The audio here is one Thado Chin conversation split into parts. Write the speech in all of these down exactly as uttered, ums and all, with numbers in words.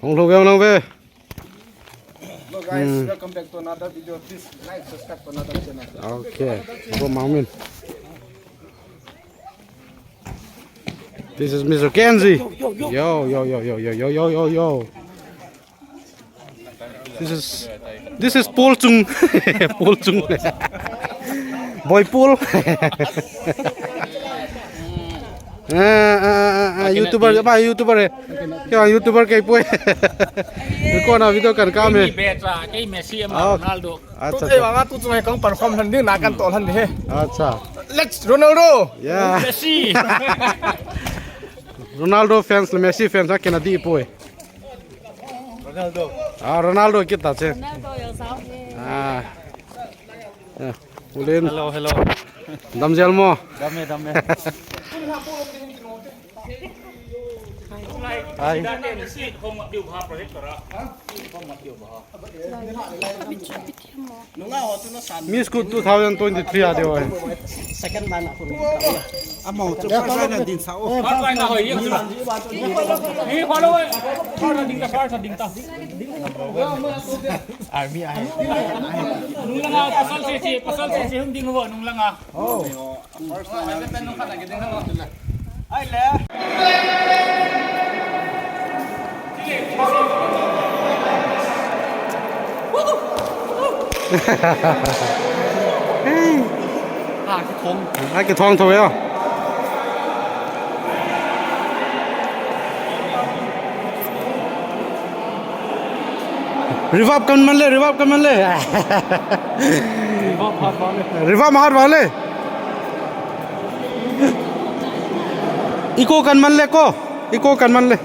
Hung lou ve, hung lou ve. Hello guys, hmm, welcome back to another video. Please like, subscribe to another channel. Okay. Go, Mangmin. This is Mister Kenzi. Yo, yo, yo, yo. This is, this is Paul Chung. Paul Chung. Boy Paul. Ah, ah, ah, ah, YouTuber, ba YouTuber eh. Kya YouTuber kei poi. Ko na video kan kam eh. Kei Messi ama, ah, Ronaldo. Acha, tu acha. Vanga tu chung he kong pan khom lhon ding na kan to lhon ding he. Acha. Let's Ronaldo. Yeah. Messi. Ronaldo fans le Messi fans a kina di poi. Ronaldo. Ah, Ronaldo kita che. Ronaldo jong sao he. Ah. Yeah. Ulin. Hello, hello. Dam jel mo. Dam e, dam e. Hi. Miss Good two thousand twenty-three a deu ai. Second man a kun. Amo chu first line a din sa o. First line a hoi. Hi, follow. First ding ta, first ding ta. Army ai. Nung langa pasal se se, pasal se se hung ding ho nung langa. Oh. Hey. Ah, kithong. Ah, kithong thong ya. Revive kan man le, revive kan man le. Revive hat vale. Revive hat vale. Iko kan man le ko. Iko kan man le.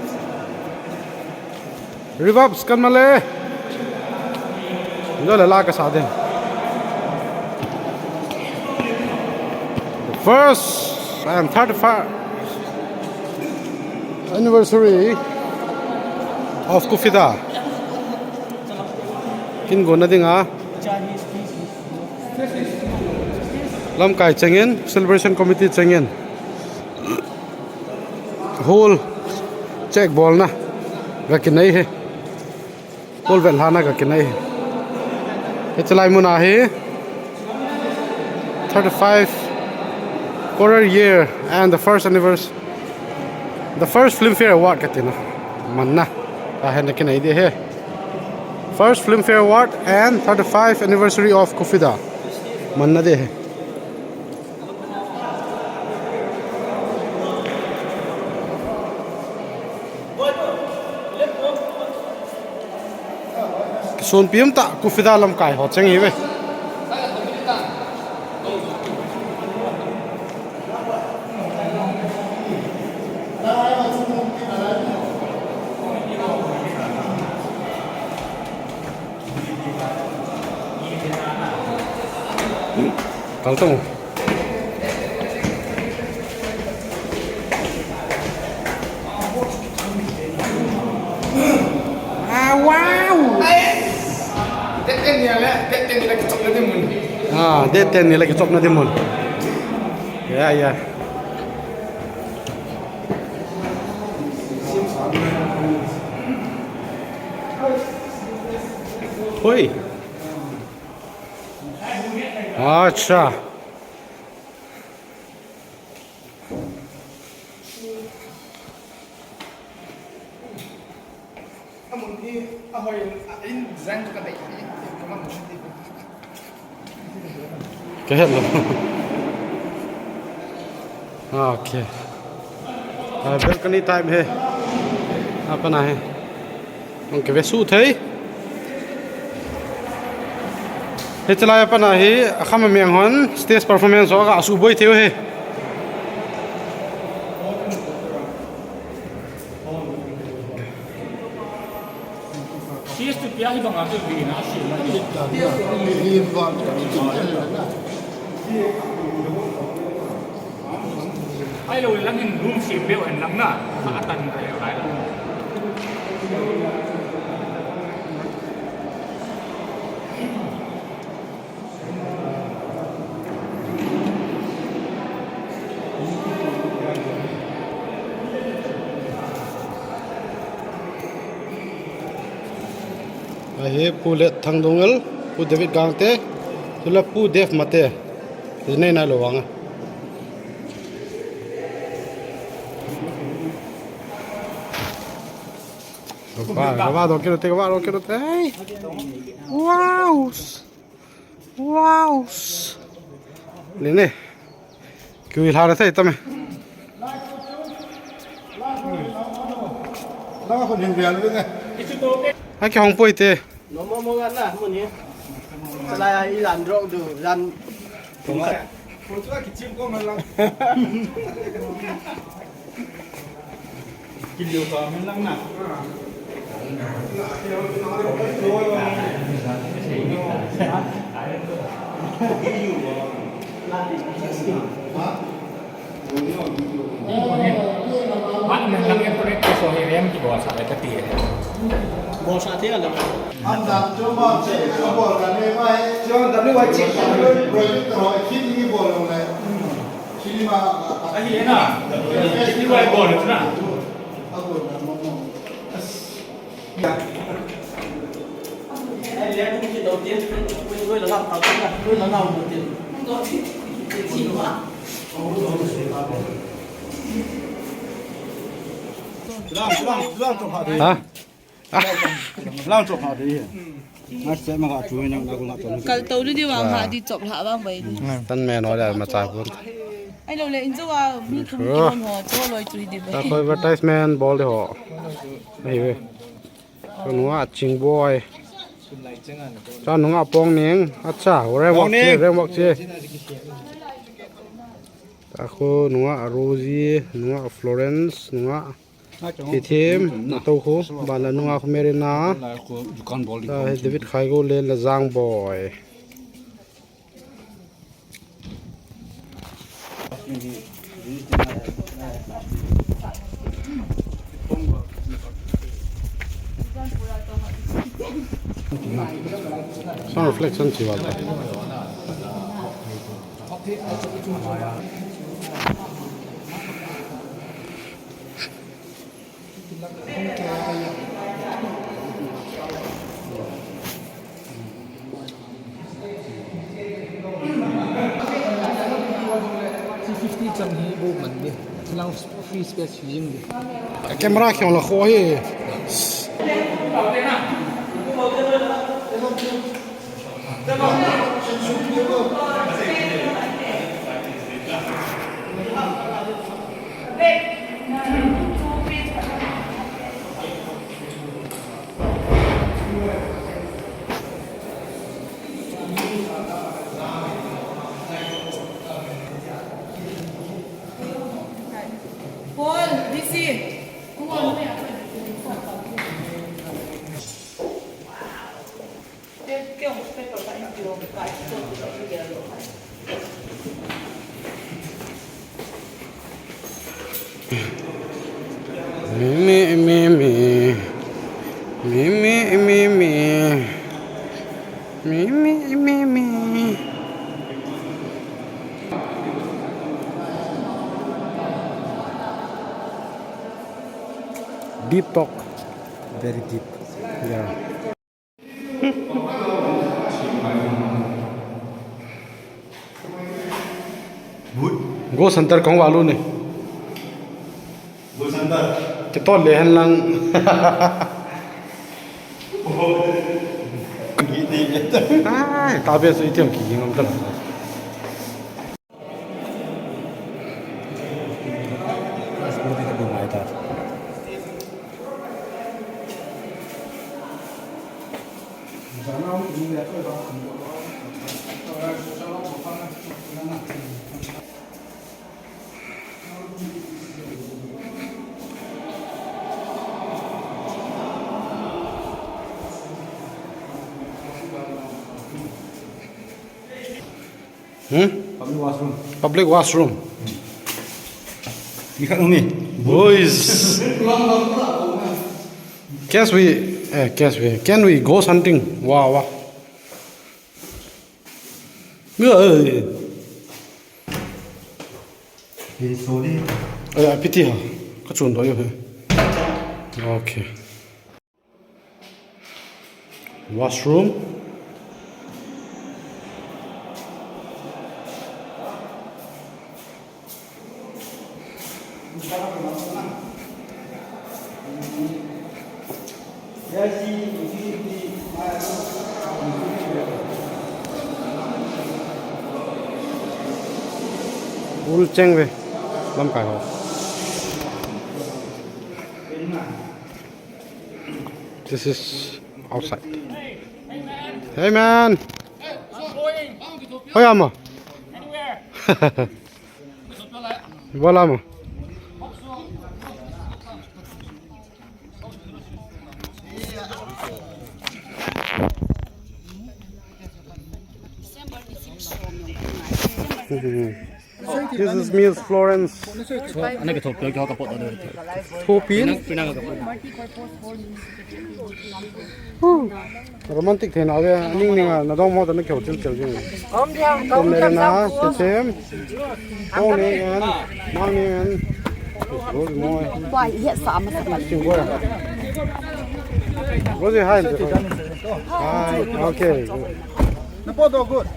Revive kan man le. Lo le la ka sa de. The first and thirty-five anniversary of Kufida. Kin go na dinga. Lamkai chengin, celebration committee chengin. Hall check bolna. Ga kinei he. Hall vel hana ga kinei he. Hiche lai muna hi. Thirty-five quarter year and the first anniversary. The first Filmfare Award katina. Manna. Ka hena kinai de he. First Filmfare Award and thirty-five anniversary of Kufida. Manna de he. Kisunpi um ta, Kufida lamkai ho cheng hi ve. Kaltong. Ah, wow. Date ten ni le, date ten ni le kichopna ding mun. Ah, date ten ni le kichopna ding mun. Yeah, yeah. Hoi. Acha. Ka het lou. Ah, okay. Ah, balcony type hi. Apa na hi? Hung kive suh thei. Hiche lai a pat a hi, akham ameng hon stage performance ho aga suboi thei u hi. Stage chu pia hi banga chu vina si. Ahilou le langin room sem beu hen lang na, kha atan ka leu lai la. Ahi Pu Let Thangdungel, Pu David Gangte, chule Pu Dev Mate. Nei nai lo vang a. Gava, gava, dong kilo te, gava, dong kilo te. Hey. Wow. Wow. Ni ne. Kiu hla na thei tame. Langa khun hin vial ve nge. Aki hong poi te. No mo mo gan na mo ni. Chalai a i lan rok du, lan. Ko chu ki chim ko man lang. Kilo ka man lang na. Mat man lang em ko le ko so he rem ki bol sa le ka ti. Bol sa ti la. Am dan chu ma che chu bol ka ne ma he. Chu dan ni wa che. Project ho khin ni bol lo le. Ahi na. Ni wa bol na. Ha? Kal to lu di vang ha di chop lha vang bai di. Tan me no le ma cha pun. Ai lo le in jo a mi thum ki bom ho cho loi chu hi di bai. Ta ko advertisement bol de ho. Ai ve. Ko nunga ching boi. Cha nunga pong ning. Acha, rem wak che, rem wak che. Ta ko nunga Rosie, nunga Florence, nunga Tithim, na to khu, bana nunga khu Merina. Dukan bol di. David Khaigo le la Jang Boy. Sun reflection chi wa ta. Three fifty chang hi bo man de. Lang free space hi jing de. Camera khyang la kho hi. Paul, D C. Mi, mi, mi, mi. Mi, mi, mi, mi. Mi, mi, mi, mi. Deep talk. Very deep. Yeah. Good. Ghost hunter kong walu ne. Ghost hunter. Kito le hen lang. Ai, ta be su itiam ki ngam ta. Hmm? Public washroom. Public washroom. Ikat umi. Boys. Can we, eh, can we, can we go hunting? Wow, wow. Yeah. Hey, sorry. Eh, piti ha. Ka chun do yo he. Okay. Washroom. Ul cheng ve, lamkai ho. This is outside. Hey man. Hoi ama. Bola mo. This is Miss Florence. Ana ka thop ka ka pot da. Thopin. Pina ka pot. Romantic thei na ve, ning ning a, na dong mo ta na kyo chil chil jing. Om dia, kom na na, sem. Kong ni en, mang ni en. Rosie mo. Pai, he sa ma sa. Sing ko. Rosie, hi. Hi, okay. Good. Na po do good.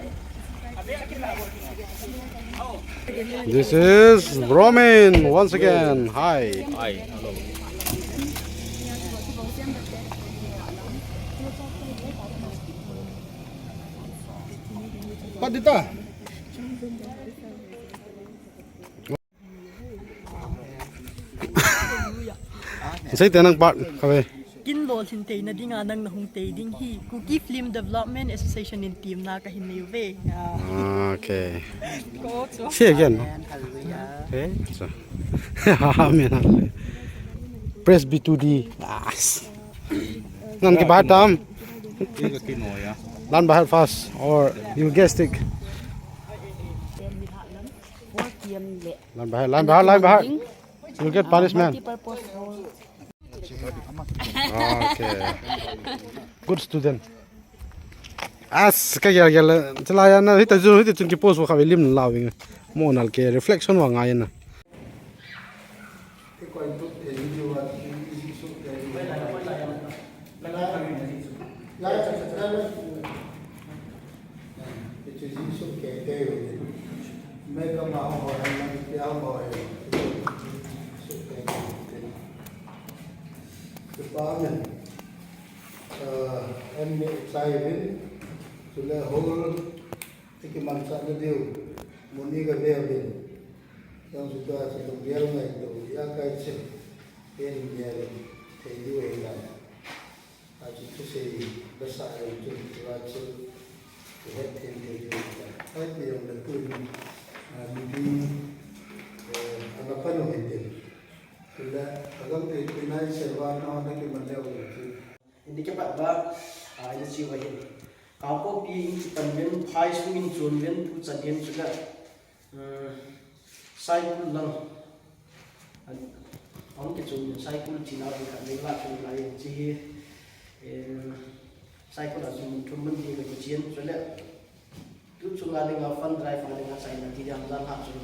This is Bromin once again. Hi. Hi. Hello. Padita. Sei te nang part kave. Kin lolhin theina dinga nang na hung tei ding hi Kuki Film Development Association in team na ka hin nei uve. Ah. Ah, okay. Ko chu. Say again. Amen. Hallelujah. Okay. So. Amen. Hallelujah. Praise be to the. Yes. Nan ke bahar tam. Lan bahar fast or you get stick. Lan bahar, lan bahar, lan bahar. You get punishment. Okay. Good student. As ka gel gel chala ya na hita jun hita chun ki post kha ve lim la wing. Mo nal ke reflection wa ngai na. Department, uh, M A Chai Win, Chule Hall, Tiki Mansa Nadiu, Moniga Vevin, Yang Suda Chilung Yel Ngai Do, Yakai Chip, Yen Yel, Tei Du Hei Lam. Achu thusei basa jong chu tua chu ihet thei thei jong ta. Hoi pi jong le tun, ah, mipi, eh, ana panu hitin. Tule agam thei pi nai serva na na ki man leo jong chu. Hindi ke pat ba, ah, ini chi wa hin. Kangpokpi in kipan ven, phai sung in chun ven, tu chan ven chu le. Eh, Saikul lang. An, ang kichun Saikul china ang khat ding la chun la yin chi hi. Eh, Saikul a chun thum man ding ka kichian chu le. Tu chunga dinga fund drive a dinga chaina ti ding dan ha chu.